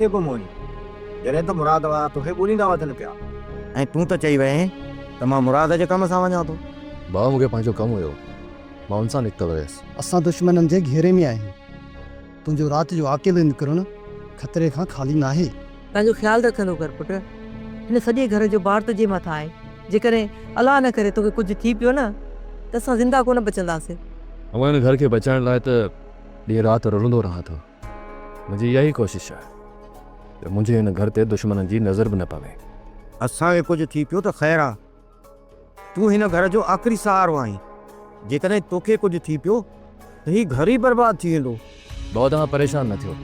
ڪٿي گم هئين؟ جڏهن ته مراد وارا توکي ڳوليندا وتن پيا. ۽ تون ته چئي وئين ته مان مراد جي ڪم سان وڃان ٿو. ڀاء مون کي پنهنجو ڪم هيو، مان ان سان نڪتل هيس. اسان دشمنن جي گهيري ۾ آهيون. تنهنجو رات جو اڪيلو نڪرڻ خطري کان خالي ناهي. پنهنجو خيال رکندو ڪر پٽ. هن سڄي گهر جو بار تنهنجي مٿان آهي. جيڪڏهن الله نه ڪري توکي ڪجهه ٿي پيو نه ته اسان زنده ڪونه بچنداسين. اوهان هن گهر کي بچائڻ لاء ته ڏينهن رات رلندو رهان ٿو. منهنجي اها ئي ڪوشش آهي ته منهنجي هن گهر تي دشمنن جي نظر به نه پوي. اسان کي ڪجهه ٿي پيو ته خير آ. تون هن گهر جو آخري سهارو آهين. جيڪڏهن توکي ڪجهه ٿي پيو ته هي گهر ئي برباد ٿي ويندو. بابا توهان پريشان نه ٿيو.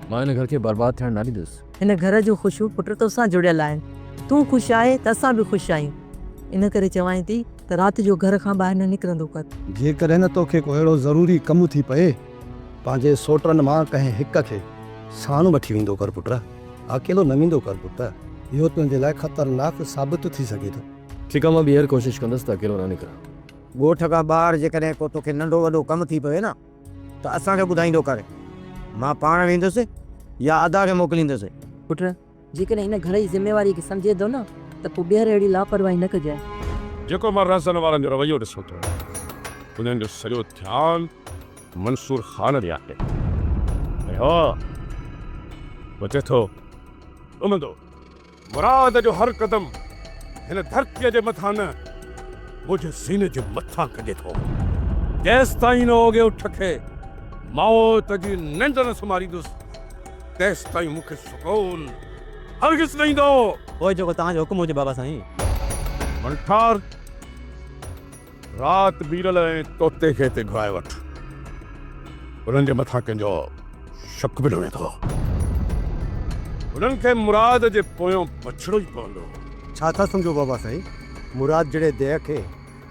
مان هن گهر کي برباد ٿيڻ نه ڏيندس. هن گهر جون خوشيون پٽ توسان جڙيل آهن. تون خوش آهين ته اسان به خوش آهيون. ان ڪري چوانء ٿي ته رات جو گهر کان ٻاهر نه نڪرندو ڪر. جيڪڏهن نه توکي ڪو اهڙو ضروري ڪم ٿي پئي پنهنجي سوٽن مان ڪنهن هڪ کي ساڻ وٺي ويندو ڪر پٽ، اڪيلو نه ويندو ڪر پٽ، اهو تنهنجي لاء خطرناڪ ثابت ٿي سگهي ٿو. ٺيڪ آ مان ٻيهر ڪوشش ڪندس ته اڪيلو نه نڪران. ڳوٺ کان ٻاهر جيڪڏهن ڪو توکي ننڍو وڏو ڪم ٿي پوي نه ته اسان کي ٻڌائيندو ڪر، مان پاڻ ويندس يا ادا کي موڪليندس. پٽ، جيڪڏهن هن گهر جي ذميواريء کي سمجهين ٿو نه ته پوء ٻيهر اهڙي لاپرواهي نه ڪجانء. جيڪو مان رهزن وارن جو رويو ڏسان ٿو، انهن جو سڄو ڌيان منصور خان ڏي آهي ۽ ها بچي ٿو امندو مراد جو هر قدم هن ڌرتيء جي مٿان نه منهنجي سيني جي مٿان کڄي ٿو. جيستائين نه اوڳي اٺ کي موت جي ننڊ نه سمهاريندس، تيستائين مون کي سڪون هرگز نه ايندو. پوء جيڪو توهان جو حڪم هجي بابا سائين. منٺار، رات ميرل ۽ طوطي کي هتي گهرائي وٺ. انهن جي مٿان ڪنهن جو شڪ به نه ويندو. انهن کي مراد جي پويان بڇڙو ئي پوندو. ڇا ٿا سمجهو بابا سائين، مراد جهڙي ديهه کي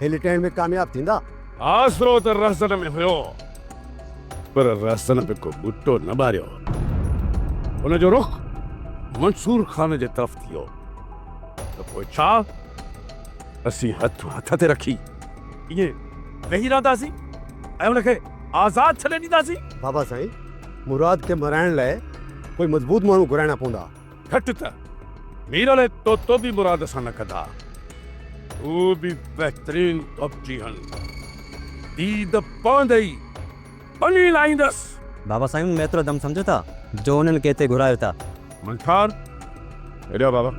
هي لٽائڻ ۾ ڪامياب ٿيندا؟ آسرو ته رهزن ۾ هيو، پر رهزن به ڪو ٻوٽو نه ٻاريو. ان جو رخ منصور خان جي طرف ٿيو ته پوء ڇا؟ اسين هٿ هٿ تي رکي ائين ويهي رهنداسين ۽ ان کي آزاد ڇڏي ڏينداسين؟ بابا سائين، مراد کي مارائڻ لاء ڪوئي مضبوط ماڻهو گهرائڻا پوندا. گهٽ ته ميرل ۽ طوطو به مراد سان نه ڪندا. هو به بهترين توبچي هن. ديد پوندي ئي پني لائيندس. بابا سائين، ان ۾ ايترو دم سمجهو ٿا جو انهن کي هتي گهرايو ٿا. منٺار، هيڏي آ بابا.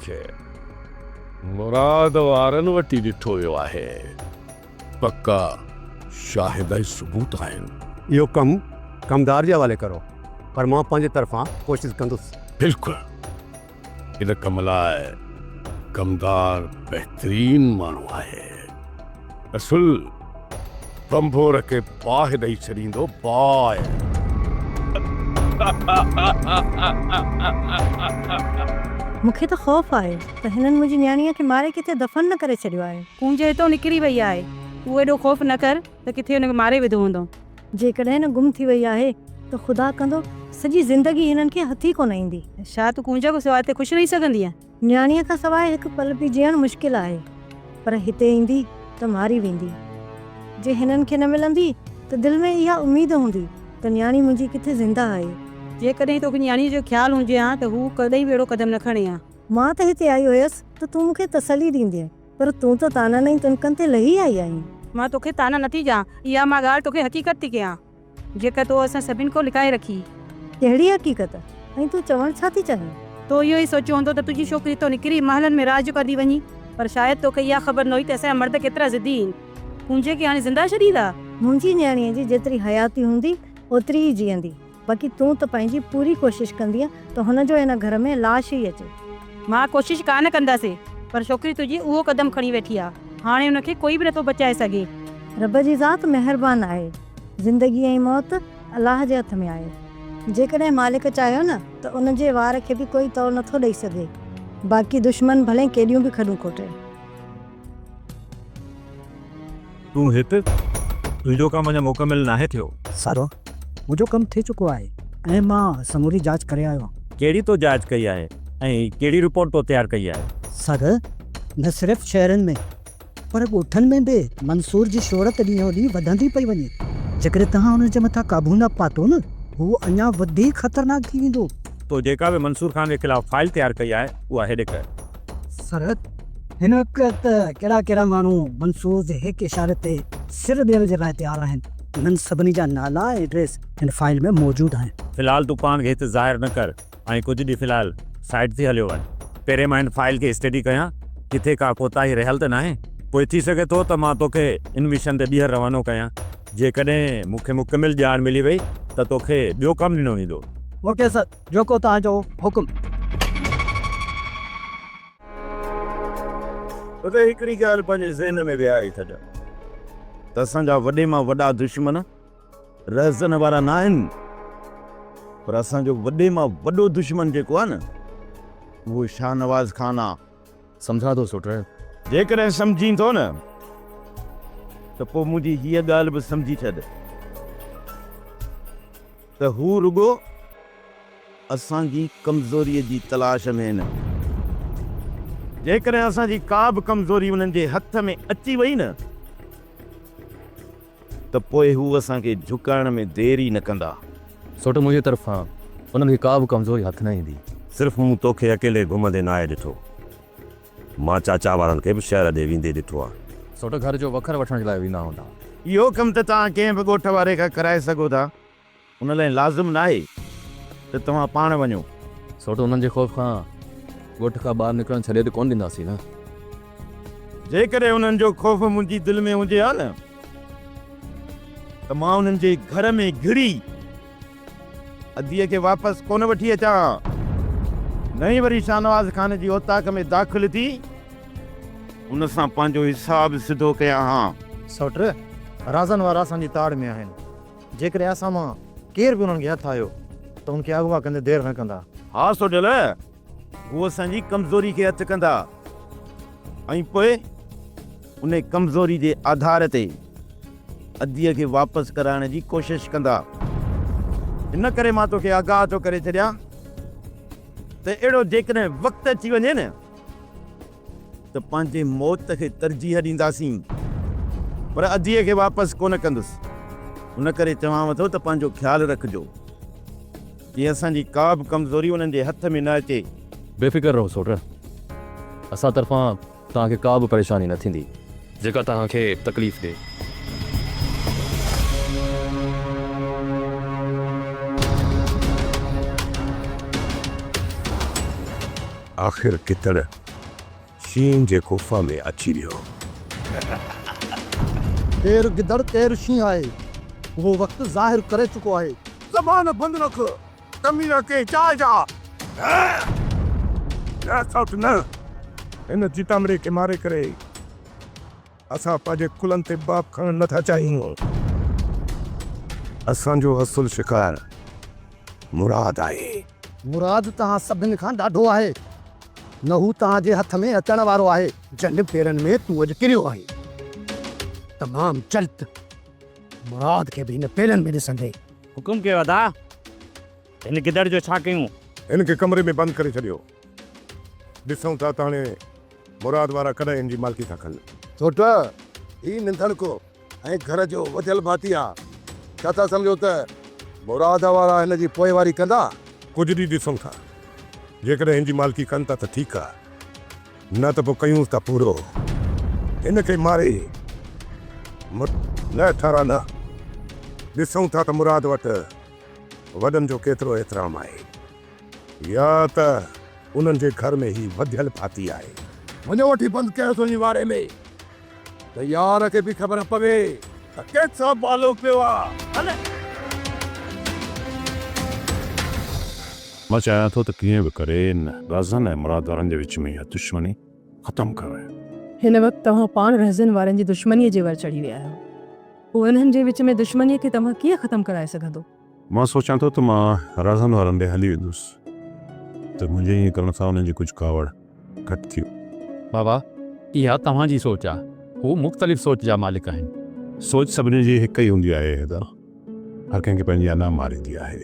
کي مراد وارن وٽ ئي ڏٺو ويو آهي. پڪا شاهد ۽ ثبوت آهن. اهو ڪم ڪمدار جي حوالي ڪرو، پر مان پنهنجي طرفان ڪوشش ڪندس. بلڪل، ان ڪم لاء ڪمدار بهترين ماڻهو آهي. اصل ڀنڀور کي باهه ڏئي ڇڏيندو، باهه. مون کي ته خوف آهي ته هنن منهنجي نياڻيء کي ماري ڪٿي دفن نه ڪري ڇڏيو آهي. ڪونج هتان نڪري وئي آهي. تون ايڏو خوف نه ڪر ته ڪٿي هن کي ماري وڌو هوندو. جيڪڏهن نه گم ٿي وئي آهي ته خدا ڪندو سڄي زندگي هنن کي هٿ ئي ڪونه ايندي. ڇا تون ڪونج کان سواء هتي خوش رهي سگهندينء؟ نياڻيء کان سواء هڪ پل به جيئڻ مشڪل آهي، پر هتي ايندي ته ماري ويندي. جي هنن کي نه ملندي ته دل ۾ اها اميد هوندي ته نياڻي منهنجي ڪٿي زنده آهي. جيڪڏهن توکي نياڻيء جو خيال هجي ها ته هو ڪڏهن به اهڙو قدم نه کڻي ها. مان ته هتي آئي هيس ته تون مون کي تسلي ڏيندينء، پر تون ته طعنن ۽ تنڪن تي لهي آئي آهين. مان توکي طعنا نٿي ڏيان، اها مان ڳالهه توکي حقيقت ٿي ڪيان، جيڪا تو اسان سڀن کان لڪائي رکي. ڪهڙي حقيقت؟ ۽ تون چوڻ ڇا ٿي چاهين؟ تو اهو ئي سوچيو هوندو ته تنهنجي ڇوڪري هتان نڪري محلن ۾ راڄ ڪندي وڃي، پر شايد توکي اها خبر نه هئي ته اسان جا مرد ڪيترا ضدي آهن. ڪونجي کي هاڻي زنده ڇڏيندا؟ منهنجي نياڻيء جي جيتري حياتي هوندي، اوتري ئي جيئندي. باقي تون ته پنهنجي پوري ڪوشش ڪندينء ته هن جو هن گهر ۾ لاش ئي اچي. مان ڪوشش ڪا نه ڪندس، پر ڇوڪري تنهنجي اهو قدم کڻي ويٺي آ. هاڻي هن کي ڪوئي به نٿو بچائي سگهي. رب جي ذات مهربان آهي. زندگي ۽ موت الله جي هٿ ۾ آهي. جيڪڏهن مالڪ چاهيو نه ته ان جي وار کي به ڪوئي تئو نٿو ڏئي سگهي. باقي دشمن ڀلين ڪيڏيون به کڏون کوٽي. تون هت؟ تنهنجو ڪم اڃا مڪمل ناهي ٿيو. سر، منهنجو ڪم ٿي چڪو آهي ۽ مان سموري جاچ ڪري آيو آهيان. ڪهڙي تو جاچ ڪئي آهي ۽ ڪهڙي رپورٽ تو تيار ڪئي آهي؟ سر، نه صرف شهرن ۾ پر ڳوٺن ۾ به منصور جي شهرت ڏينهون ڏينهن وڌندي پئي وڃي. جيڪڏهن توهان ان جي مٿان قابو نه پاتو نه. هو اڃا وڌيڪ خطرناڪ ٿي ويندو. تو جيڪا به منصور خان جي خلاف فائيل تيار ڪئي آهي، اها هيڏي ڪر. سر، هن وقت ته ڪهڙا ڪهڙا ماڻهو منصور جي هڪ اشاري تي سر ڏيڻ جي لاء تيار آهن. انهن سڀني جا نالا ۽ ايڊريس هن فائيل ۾ موجود آهن. في الحال تون پاڻ کي هت ظاهر نه ڪر ۽ ڪجهه ڏينهن في الحال سائيڊ ٿي هليو وڃ. پهرين مان هن فائيل کي اسٽڊي ڪيان، ڪٿي ڪا ڪوتاهي رهيل ته ناهي. پوء ٿي سگهي ٿو ته مان توکي ان مشن تي ٻيهر روانو ڪيان. جيڪڏهن مون کي مڪمل ڄاڻ ملي وئي ته توکي ٻيو ڪم ڏنو ويندو. اوڪي سر، جيڪو توهان جو حڪم. اتي هڪڙي ڳالهه پنهنجي ذهن ۾ ويهاري ڇڏ ته اسان جا وڏي مان وڏا دشمن رهزن وارا ناهن پر اسان جو وڏي مان وڏو دشمن جيڪو آهي نه اهو شاهنواز خان آ. سمجهان ٿو سوٽ. جيڪڏهن سمجهين ٿو نه ته پوء منهنجي هيء ڳالهه به سمجهي ڇڏ ته هو رڳو اسان جي ڪمزوريء جي تلاش ۾ آهن. جيڪڏهن اسان جي ڪا به ڪمزوري انهن جي هٿ ۾ اچي وئي نه ته پوء هو اسان کي جهڪائڻ ۾ دير ئي نه ڪندا. سوٽ منهنجي طرفان انهن کي ڪا به ڪمزوري هٿ نه ايندي. صرف مون توکي اڪيلي گهمندي ناهي ڏٺو. مان چاچا وارن کي به شهر ڏي ويندي ڏٺو آهي. سوٽ گهر جو وکر وٺڻ جي لاء ويندا هوندا. اهو ڪم ته توهان ڪنهن به ڳوٺ واري کان ڪرائي سگهو ٿا. ان لاء لازم ناهي ته توهان پاڻ وڃو. سوٽ انهن جي خوف کان ڳوٺ کان ٻاهر نڪرڻ ڇڏي ته ڪونه ڏينداسين نه. جيڪڏهن انهن جو خوف منهنجي دل ۾ هجي ها نه ته مان انهن جي گهر ۾ گهڙي اديء کي واپس ڪونه وٺي اچان ها، نه ئي وري شاهنواز خان جي اوطاق ۾ داخل ٿي ان سان پنهنجو حساب سڌو ڪيان ها. سوٽ، رازن وارا اسان جي تاڙ ۾ آهن. جيڪڏهن اسان مان ڪير به انهن کي هٿ آيو ته ان کي اغوا ڪندي دير نه ڪندا. ها سوڍل، هو اسان جي ڪمزوري کي هٿ ڪندا ۽ پوء انهي ڪمزوري جي آڌار تي اديء کي واپس ڪرائڻ جي ڪوشش ڪندا. ان ڪري مان توکي آگاهه ٿو ڪري ڇڏيان ته اهڙو جيڪڏهن وقت اچي وڃي نه ته پنهنجي موت کي ترجيح ڏينداسين، پر اديء کي واپس ڪونه ڪندس. ان ڪري چوانو ٿو ته پنهنجو خيال رکجو، جيئن اسان جي ڪا به ڪمزوري انهن جي هٿ ۾ نه اچي. بي فڪر رهو سوٽ، اسان طرفان توهان کي ڪا به پريشاني نه ٿيندي. جيڪا توهان کي تڪليف ڏئي. آخر ڪتڙ شينهن جي غفا ۾ اچي ويو. ڪير گدڙ ڪير شينهن آهي، اهو وقت ظاهر ڪري چڪو آهي. زبان بند رک، ڪمينا ڪنهن چاء جا. نه سوٽ نه، هن جيتامڙي کي ماري ڪري اسان پنهنجي ڪلهن تي باپ کڻڻ نه ٿا چاهيون. اسان جو اصل شڪار مراد آهي. مراد توهان سڀن کان ڏاڍو آهي. نه هو توهان جي هٿ ۾ اچڻ وارو آهي. جن پيرن ۾ تون اڄ ڪريو آهين، تمام جلد مراد کي به هن پيرن ۾ ڏسندين. حڪم ڪيو ادا، هن گدڙ جو ڇا ڪيون؟ هن کي ڪمري ۾ بند ڪري ڇڏيو. ڏسون ٿا ته هاڻي مراد وارا ڪڏهن هن جي مالڪي ٿا ڪن. سوٽ، هي ننڌڻڪو ۽ گهر جو وڌيل ڀاتي آ. ڇا ٿا سمجهو ته مراد وارا هن جي پوئواري ڪندا؟ ڪجهه ڏينهن ڏسون ٿا. جيڪڏهن هن جي مالڪي ڪن ٿا ته ٺيڪ آ، نه ته پوء ڪيونس ٿا پورو. هن کي ماري نه ٺارا نه. ڏسون ٿا ته مراد وٽ وڏن جو ڪيترو احترام آهي. يا ته انهن جي گهر ۾ هي وڌيل ڀاتي آهي. وڃو وٺي بند ڪيوس وڃي واري ۾. ته يار کي به خبر پوي ته ڪنهن سان بالو پيو آ. هل. مان چاهيان ٿو ته ڪيئن به ڪري ان رازن ۽ مراد وارن جي وچ ۾ اها دشمني ختم ڪرايان. هن وقت توهان پاڻ رهزن وارن جي دشمنيء جي ور چڙهي ويا آهيو. پوء انهن جي وچ ۾ دشمنيء کي توهان ڪيئن ختم ڪرائي سگهندو؟ مان سوچيان ٿو ته مان رازن وارن ڏي هلي ويندس ته منهنجي ائين ڪرڻ سان انهن جي ڪجهه ڪاوڙ گهٽ ٿي. بابا، اها توهان جي سوچ آ. هو مختلف سوچ جا مالڪ آهن. سوچ سڀني جي هڪ ئي هوندي آهي حيدر. هر ڪنهن کي پنهنجي انا ماريندي آهي.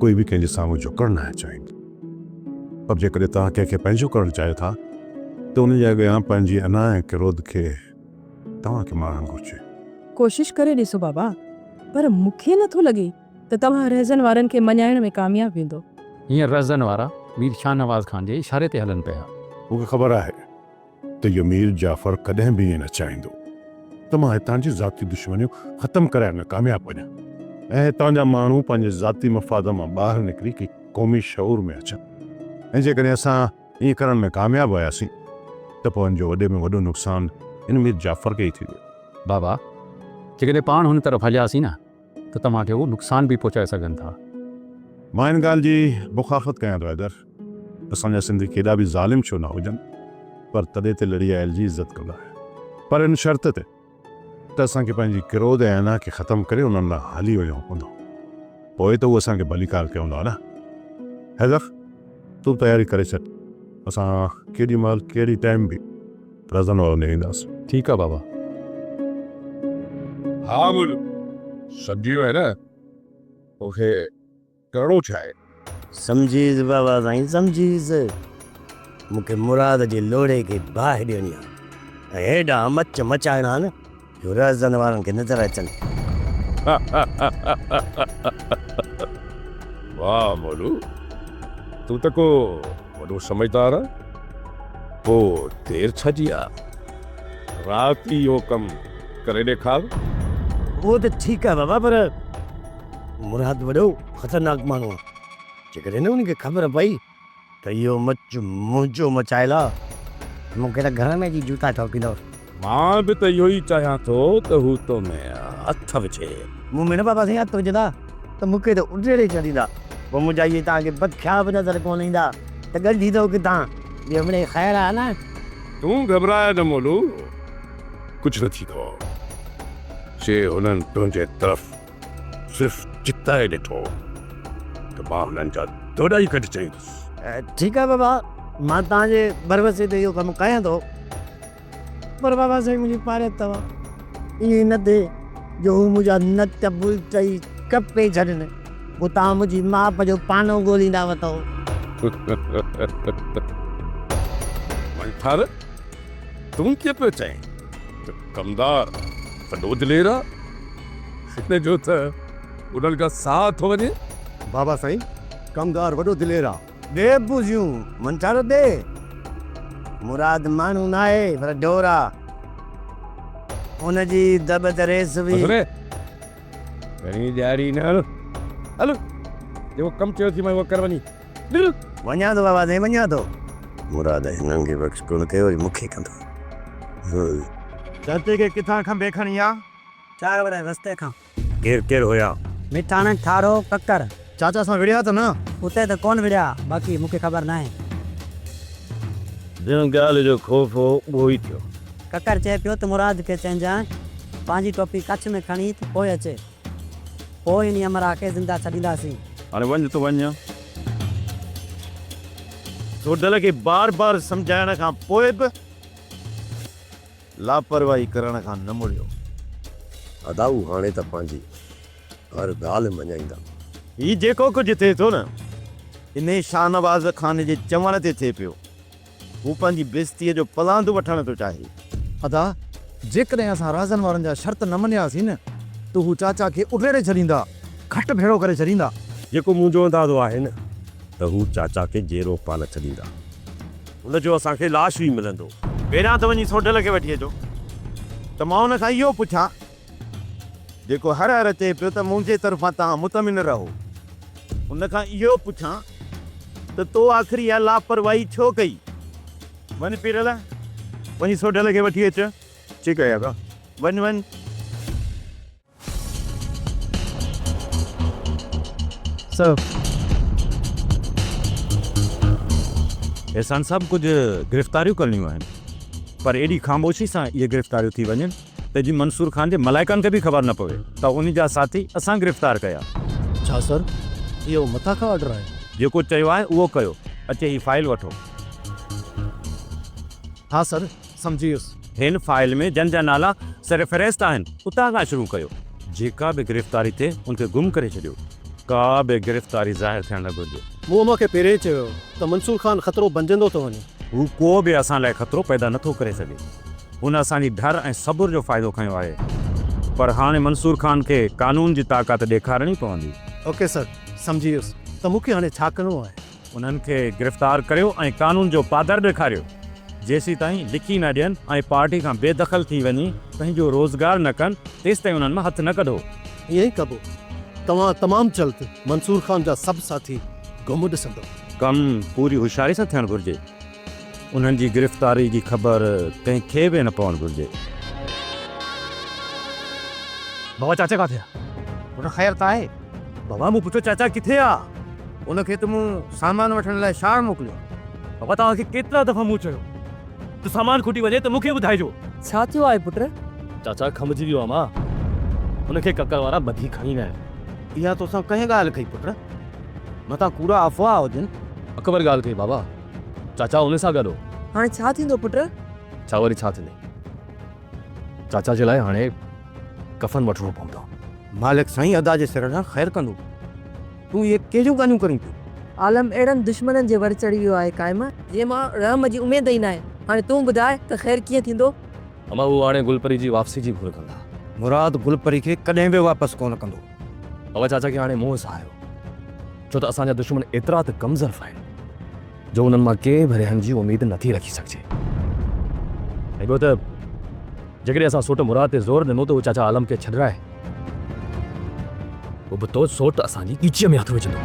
ڪوئي به ڪنهن جي سامهون جهڪڻ ناهي چاهيندو. پر جيڪڏهن توهان ڪنهن کي پنهنجو ڪرڻ چاهيو ٿا ته ان جي اڳيان پنهنجي انا ۽ ڪروڌ کي توهان کي مارڻ گهرجي. ڪوشش ڪري ڏسو بابا، پر مون کي نه ٿو لڳي ته توهان رهزن وارن کي مڃائڻ ۾ ڪامياب ويندو. هينئر رهزن وارا مير شاهنواز خان جي اشاري تي هلن پيا. مون کي خبر آهي ته اهو مير جعفر ڪڏهن به ائين نه چاهيندو ته مان هتان جي ذاتي دشمنيون ختم ڪرائڻ ۾ ڪامياب وڃان ۽ هتان جا ماڻهو پنهنجي ذاتي مفاد مان ٻاهر نڪري ڪنهن قومي شعور ۾ اچن ۽ جيڪڏهن اسان ائين ڪرڻ ۾ ڪامياب وياسين ته پوء ان جو وڏي ۾ وڏو نقصان ان مير جعفر کي ئي ٿيندو. بابا، جيڪڏهن پاڻ هن طرف هلياسين نه ته توهان کي هو نقصان به پهچائي سگهن ٿا. مان ان ڳالهه جي مخالفت ڪيان ٿو حيدر. اسان جا سنڌي ڪيڏا به ظالم ڇو نه هجن پر تڏي تي لڙي آيل جي عزت ڪندا آهن پر ان شرط تي ته اسان کي پنهنجي ڪروڌ ۽ انا کي ختم ڪري انهن ڏانهن هلي وڃڻو پوندو پوء ته هو اسان کي ڀليڪار چوندا نه. حيدر تون تياري ڪري ڇڏ اسان ڪيڏي مهل ڪهڙي ٽائيم به رزن وارن ڏي وينداسين. ٺيڪ آ بابا. ها مولو سمجهي وئين نه توکي ڪرڻو ڇا آهي؟ سمجهيس بابا سائين سمجهيس. مون کي مراد جي لوڙهي کي باهه ڏيڻي آهي ۽ هيڏا مچ مچائڻا آهن جو رهزن وارن کي نظر اچن. واهه مولو تون ته ڪو وڏو سمجهدار آهين. پوء دير ڇا جي آ؟ رات ئي اهو ڪم ڪري ڏيکار. اهو ته ٺيڪ آهي بابا پر مراد وڏو خطرناڪ ماڻهو آ، جيڪڏهن ان کي خبر پئي ته اهو مچ منهنجو مچايل آ ته مون کي ته گهر ۾ اچي جوتا ٺوڪيندو. مان به ته اهو ئي چاهيان ٿو ته هو تو ۾ هٿ وجهي. مون ۾ نه بابا سائين هٿ وجهندا ته مون کي ته اڊيڙي ڇڏيندا. پوء منهنجا اهي توهان کي بکيا به نظر ڪونه ايندا ته ڳنڍيندو ڪٿان؟ ٻيو مڙئي خير آ نه؟ تون گهٻراء نه مولو، ڪجهه نه ٿيندو. جي هنن تنهنجي طرف صرف چتائي ڏٺو ته مان هنن جا دوڏا ئي ڪڍي ڇڏيندس. ٺيڪ آهي بابا، مان توهان جي ڀروسي تي اهو ڪم ڪيان ٿو. پر بابا سائين منهنجي پارت اٿو، ائين نه ٿئي جو هو منهنجا نٽ بولٽ ئي ڪپي ڇڏين، پوء توهان منهنجي ماپ جو پانو ڳوليندا وتو. منٺار، تون ڪيئن پيو چئين ته ڪمدار وڏو دلير آ؟ هن جو ته انهن کان ساهه ٿو وڃي. بابا سائين، ڪمدار وڏو دلير آ. ڏي پوزيون، منٺار ڏي. مراد ماڻهو ناهي پر ڍور آ. ان جي دٻ ته ريس به. بس ري، گهڻي ڏياري نه هل. هل، جيڪو ڪم چيو ٿي مانء اهو ڪر وڃي. نڪر. وڃان ٿو بابا سائين، وڃان ٿو. مراد هنن کي بخش ڪونه ڪيو، وري مون کي ڪندو. چاچي کي ڪٿان کنڀي کڻي آ؟ ڇا خبر آهي رستي کان. ڪير ڪير هيا؟ مٺاڻ، ٺاڙهو، ڪڪر. چاچا سان وڙهيا ته نه؟ اتي ته ڪونه وڙهيا، باقي مون کي خبر ناهي. جنهن ڳالهه جو خوف هو، اهو ئي ٿيو. ڪڪر چئي پيو ته مراد کي چئجانء پنهنجي ٽوپي ڪڇ ۾ کڻي ته پوء اچي. پوء انهي همراهه کي زنده ڇڏينداسين. هاڻي وڃ ته وڃ. سوڍل کي بار بار سمجهائڻ کان پوء به لاپرواهي ڪرڻ کان نه مڙيو. ادا هو هاڻي ته پنهنجي هر ڳالهه مڃائيندا. هي جيڪو ڪجهه ٿئي ٿو نه، انهي شاهنواز خان جي چوڻ تي ٿئي پيو. هو پنهنجي بيعزتيء جو پلاند وٺڻ ٿو چاهي. ادا، جيڪڏهن اسان رازن وارن جا شرط نه مڃياسين نه ته هو چاچا کي اڊيڙي ڇڏيندا، کٽ ڀيڙو ڪري ڇڏيندا. جيڪو منهنجو اندازو آهي نه ته هو چاچا کي جيئرو ڪانه ڇڏيندا. هن جو اسان کي لاش ئي ملندو. پهريان ته وڃي سوڍل کي وٺي اچو ته مان ان کان اهو پڇان، جيڪو هر هر چئي پيو ته منهنجي طرفان توهان مطمئن رهو. ان کان اهو پڇان ته تو آخر اها لاپرواهي ڇو ڪئي؟ وڃ پيرل، وڃي سوڍل کي وٺي اچ. ٺيڪ آهي آقا. وڃ وڃ. سر. احسان صاحب ڪجهه گرفتاريون ڪرڻيون آهن پر ايڏي خاموشي سان اهي گرفتاريون ٿي وڃن ته جي منصور خان جي ملائڪن کي به خبر نه پوي ته ان جا ساٿي اسان گرفتار ڪيا. ڇا سر اهو مٿان کان آرڊر آهي؟ جيڪو چيو آهي اهو ڪيو. اچي هي فائيل وٺو. ها سر سمجهي ويس. هن فائيل ۾ جن جا نالا سرفهرست آهن اتان کان شروع ڪيو. جيڪا به گرفتاري ٿئي ان کي گم ڪري ڇڏيو. ڪا به گرفتاري ظاهر ٿيڻ نه گهرجي. مون اوهان کي پهرين ئي چيو هو ته منصور خان خطرو بنجندو ٿو وڃي. هو ڪو به اسان لاء خطرو پيدا نه ٿو ڪري سگهي. هن اسان جي ڍر ۽ صبر جو فائدو کنيو آهي. پر هاڻي منصور خان کي قانون جي طاقت ڏيکارڻي پوندي. اوڪي سر، سمجهي ويس ته مون کي هاڻي ڇا ڪرڻو آهي. انهن کي گرفتار ڪريو ۽ قانون جو پادر ڏيکاريو. جيسيتائين لکي نه ڏين ۽ پارٽي کان بي دخل ٿي وڃي پنهنجو روزگار نه ڪن تيستائين انهن مان هٿ نه ڪڍو. ائين ئي ڪبو. توهان تمام جلد منصور خان جا سڀ ساٿي گم ڏسندؤ. ڪم پوري هوشياري سان ٿيڻ گهرجي. انهن جي گرفتاري جي خبر ڪنهن کي به نه پوڻ گهرجي. بابا چاچا ڪاٿي آ؟ پٽ خير ته آهي؟ بابا مون پڇيو چاچا ڪٿي آ؟ ان کي ته مون سامان وٺڻ لاء شهر موڪليو آ. بابا توهان کي ڪيترا دفعا مون چيو ته سامان کٽي وڃي ته مون کي ٻڌائجو. ڇا ٿيو آهي پٽ؟ چاچا کنڀجي ويو آ مان. ان کي ڪڪر وارا ٻڌي کڻي ويا آهن. اها توسان ڪنهن ڳالهه ڪئي پٽ؟ متان ڪوڙا افواهه هجن. اڪبر ڳالهه ڪئي بابا. چاچا ان سان گڏ هو. هاڻي ڇا ٿيندو پٽ؟ ڇا وري ڇا ٿيندي. چاچا جي لاء هاڻي ڪفن وٺڻو پوندو. مالڪ سائين ادا جي سر ڏانهن خير ڪندو. تون اهي ڪهڙيون ڳالهيون ڪرين پيو؟ عالم اهڙن دشمنن جي ور چڙهي ويو آهي قائم. جنهن مان رحم جي اميد ئي ناهي. هاڻي تون ٻڌاء ته خير ڪيئن ٿيندو؟ اما هو هاڻي گل پري جي واپسي جي گهر ڪندا. مراد گل پري کي ڪڏهن به واپس ڪونه ڪندو. بابا چاچا کي هاڻي منهن سهايو. ڇو ته اسان جا دشمن ايترا ته ڪم ظرف آهن جو انهن مان ڪنهن به رحم جي اميد نٿي رکي سگهجي. ۽ ٻيو ته جيڪڏهن اسان سوٽ مراد تي زور ڏنو ته هو چاچا عالم کي ڇڏرائي ابتو سوٽ اسان جي ڳچيء ۾ هٿ وجهندو.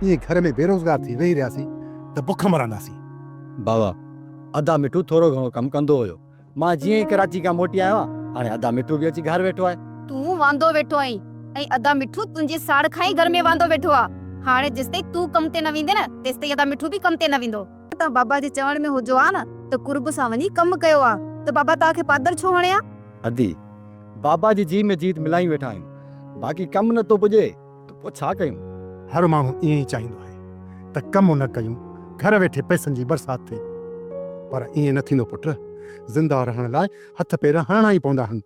ائين گهر ۾ بيروزگار ٿي ويهي رهياسين ته بک مرنداسين. بابا، ادا مٺو ٿورو گهڻو ڪم ڪندو هيو. مان جيئن ئي ڪراچي کان موٽي آيو آهيان، هاڻي ادا مٺو به اچي گهر ويٺو آهي. تون واندو ويٺو آهين ۽ ادا مٺو تنهنجي ساڙ کان ئي گهر ۾ واندو ويٺو آهي. هاڻي جيستائين تون ڪم تي نه ويندين نه، تيستائين ادا مٺو به ڪم تي نه ويندو. توهان بابا جي چوڻ ۾ هجو ها نه ته قرب سان وڃي ڪم ڪيو ها ته بابا توهان کي پادر ڇو هڻي ها؟ ادي، بابا جي جيء ۾ جيت ملائي ويٺا آهيون، باقي ڪم نه ٿو پڄي ته پوء ڇا ڪيون؟ هر ماڻهو ائين ئي چاهيندو آهي ته ڪم نه ڪيون، گهر ويٺي پئسن جي برسات ٿئي. پر ائين نه ٿيندو پٽ، زنده رهڻ لاء هٿ پير هڻڻا ئي پوندا آهن.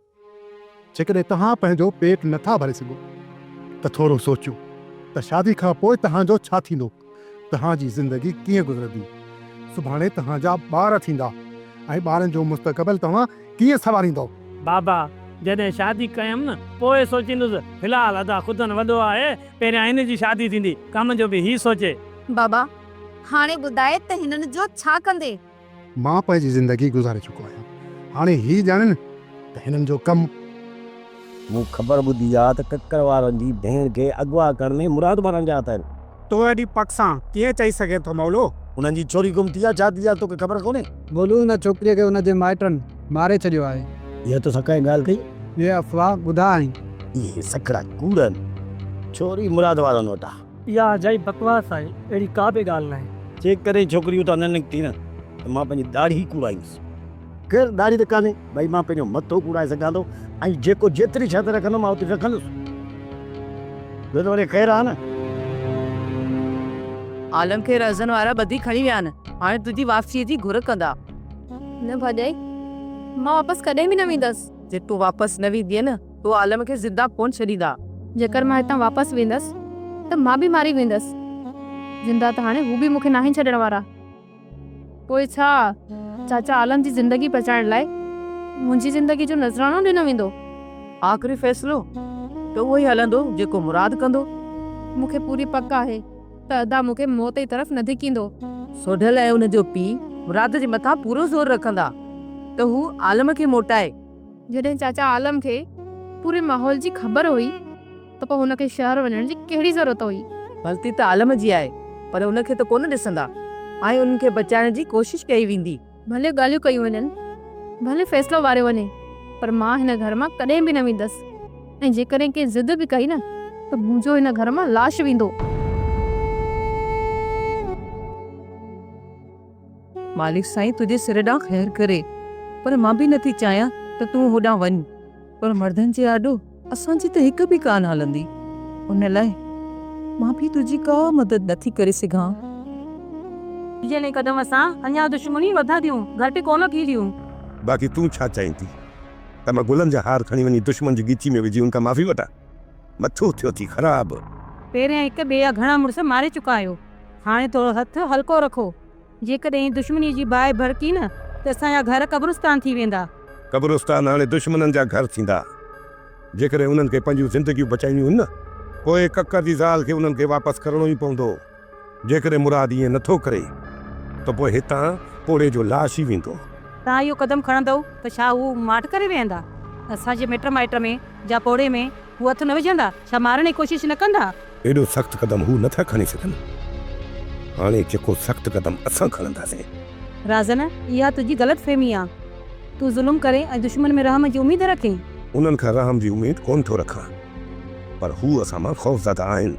جيڪڏهن توهان پنهنجو پيٽ نه ٿا ڀري سگهو ته ٿورو سوچيو ته شادي کان پوء توهان جو ڇا ٿيندو؟ توهان جي زندگي ڪيئن گذرندي؟ سڀاڻي توهان جا ٻار ٿيندا ۽ ٻارن جو مستقبل توهان ڪيئن سنواريندؤ؟ بابا، جڏهن شادي ڪيم نه، پوء سوچيندس. في الحال ادا خدن وڏو آهي، پهريان هن جي شادي ٿيندي، ڪم جو به هي سوچي. بابا، هاڻي ٻڌاء ته هنن جو ڇا ڪندين؟ مان پنهنجي زندگي گذاري چڪو آهيان، هاڻي هي ڄاڻين ته هنن جو ڪم. مون خبر ٻڌي آ ته ڪڪر وارن جي ڀيڻ کي اغوا ڪرڻ ۾ مراد وارن جا هٿ آهن. تون ايڏي پڪ سان ڪيئن چئي سگهين ٿو مولو؟ انهن جي ڇوري گم ٿي آ، ڇا ٿي آ توکي خبر ڪونهي؟ مولو ان ڇوڪريء کي ان جي مائٽن ماري ڇڏيو آهي. اها توسان ڪنهن ڳالهه ڪئي؟ اهي افواهه ٻڌا آهن. اهي سکڙا ڪوڙ آهن. ڇوري مراد وارن وٽ آ. اها اجائي بڪواس آهي، اهڙي ڪا به ڳالهه ناهي. جيڪڏهن ڇوڪري اتان نه نڪتي نه ته مان پنهنجي ڏاڙهي ڪوڙائيندس. خير ڏاڙهي ته ڪانهي، ڀئي مان پنهنجو مٿو ڪوڙائي سگهان ٿو ۽ جيڪو جيتري شرط رکندو مان اوتري رکندس. ٻيو ته وري خير آهي نه. عالم کي رهزن وارا ٻڌي کڻي ويا آهن، هاڻي تنهنجي واپسيء جي گهر ڪندا. نه ڀاڄائي، مان واپس ڪڏهن به نه ويندس. جي تون واپس نه ويندينء نه ته هو عالم کي زنده ڪونه ڇڏيندا. جيڪر مان هتان واپس ويندس ته مان به ماري ويندس. زنده ته هاڻي هو به مون کي ناهن ڇڏڻ وارا. پوء ڇا چاچا عالم جي زندگي بچائڻ لاء منهنجي زندگي جو نذرانو ڏنو ويندو؟ آخري فيصلو ته اهو ئي هلندو جيڪو مراد ڪندو. مون کي پوري پڪ آهي ته ادا مون کي موت جي طرف نه ڌڪيندو. سوڍل ۽ ان جو پيء مراد جي مٿان پورو زور رکندا ته هو عالم کي موٽائي. جڏهن چاچا عالم کي پوري ماحول جي خبر هئي ته پوء هن کي شهر وڃڻ جي ڪهڙي ضرورت هئي؟ غلطي ته عالم جي آهي پر ان کي ته ڪونه ڏسندا ۽ انهن کي بچائڻ جي ڪوشش ڪئي ويندي. ڀلي ڳالهيون ڪيون وڃن، ڀلي فيصلو واريو وڃي پر مان هن گهر مان ڪڏهن به نه ويندس ۽ جيڪڏهن ڪنهن ضد به ڪئي نه ته منهنجو هن گهر مان لاش ويندو. مالڪ سائين تنهنجي سر ڏانهن خير ڪري پر مان به نٿي چاهيان ته تون هوڏانهن وڃ پر مردن جي آڏو اسان جي ته هڪ به ڪانه هلندي ان لاء مان به تنهنجي ڪا مدد نٿي ڪري سگهان. جنهن قدم سان اڃا دشمنيون وڌنديون گهٽ ڪونه ٿينديون. باقي تون ڇا چاهين ٿي ته مان گلن جا هار کڻي وڃي دشمن جي ڳچي ۾ وجهي ان کان معافي وٺان؟ مٿو ٿيو ٿي خراب. پهريان هڪ ٻئي جا گهڻا مڙس ماري چڪا آهيو. هاڻي ٿورو هٿ هلڪو رکو. جيڪڏهن دشمنيء جي باهه ڀڙڪي نه ته اسان جا گهر قبرستان ٿي ويندا. قبرستان هاڻي دشمنن جا گهر ٿيندا. جيڪڏهن انهن کي پنهنجون زندگيون بچائڻيون هن نه پوء ڪڪر جي زال کي انهن کي واپس ڪرڻو ئي پوندو. جيڪڏهن مراد ائين نه ٿو ڪري ته پوء هتان پوڙهي جو لاش ئي ويندو. توهان اهو قدم کڻندؤ ته ڇا هو ماٺ ڪري ويهندا؟ اسان جي مٽ مائٽ ۾ جا پوڙهي ۾ هو هٿ نه وجهندا؟ ڇا مارڻ جي ڪوشش نه ڪندا؟ ايڏو سخت قدم هو نه ٿا کڻي سگهن. هاڻي جيڪو سخت قدم اسان کڻنداسين. رازن، اها تنهنجي غلط فهمي آ. تون ظلم ڪرين ۽ دشمن ۾ رحم جي اميد رکين؟ انهن کان رحم جي اميد ڪونه ٿو رکان. پر هو اسان مان خوفزده آهن.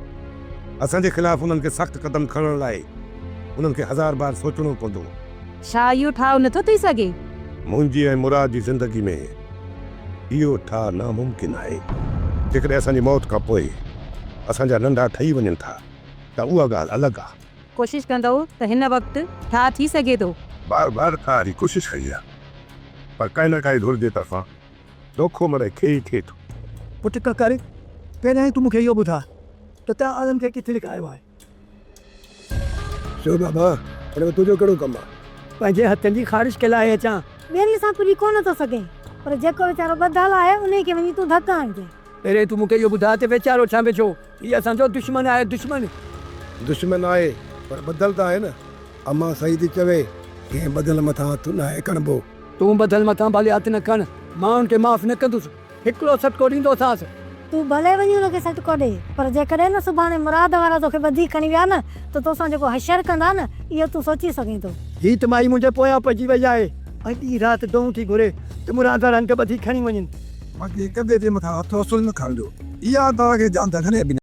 اسان جي خلاف انهن کي سخت قدم کڻڻ لاء انهن کي هزار بار سوچڻو پوندو. ڇا اهو ٺاهه نٿو ٿي سگهي؟ منهنجي ۽ مراد جي زندگي ۾ اهو ٺاهه ناممڪن آهي. جيڪڏهن اسان جي موت کان پوء اسان جا ننڍا ٺهي وڃن ٿا ته اها ڳالهه الڳ آهي. ڪوشش ڪندؤ ته هن وقت ٺاهه ٿي سگهي ٿو. بار بار ٺاهه جي ڪوشش ڪئي آهي پر ڪنهن نه ڪنهن ڌر جي طرفان دوکو مڙئي ٿئي ئي ٿئي ٿو. پٽ ڪڪر، پهريائين تون مون کي اهو ٻڌاء ته تنهن آدم کي ڪٿي لڪايو آهي؟ چيو بابا، ان ۾ تنهنجو ڪهڙو ڪم آهي؟ پنهنجي هٿن جي خارش کي لاهي اچان. ٻين سان پڄي ڪونه ٿو سگهين، پر جيڪو ويچارو ٻڌل آهي، انهيء کي وڃي تون ڌڪ هڻجين. پهريائين تون مون کي اهو ٻڌاء ته ويچارو ڇا ويجهو؟ هي اسان جو دشمن آهي، دشمن. دشمن آهي، پر ٻڌل ته آهي نه. امان صحيح ٿي چوي، ڪنهن ٻڌل مٿان هٿ ناهي کڻبو. تون ٻڌل مٿان ڀلي هٿ نه کڻ، مان هن کي معاف نه ڪندس. هڪڙو سٽڪو ڏيندوسانس. تون ڀلي وڃي هن کي سٽڪو ڏي، پر جيڪڏهن نه سڀاڻي مراد وارا توکي ٻڌي کڻي ويا نه ته توسان جيڪو حشر ڪندا نه، اهو تون سوچي سگهين ٿو. هيء ته مائي منهنجي پويان پئجي وئي آهي ۽ ڏينهن رات دعائون ٿي گهري ته مراد وارا هن کي ٻڌي کڻي وڃن. باقي هڪ ٻئي جي مٿان هٿ اصل نه کڻجو. اها توهان کي جان ته گهڻي به نه.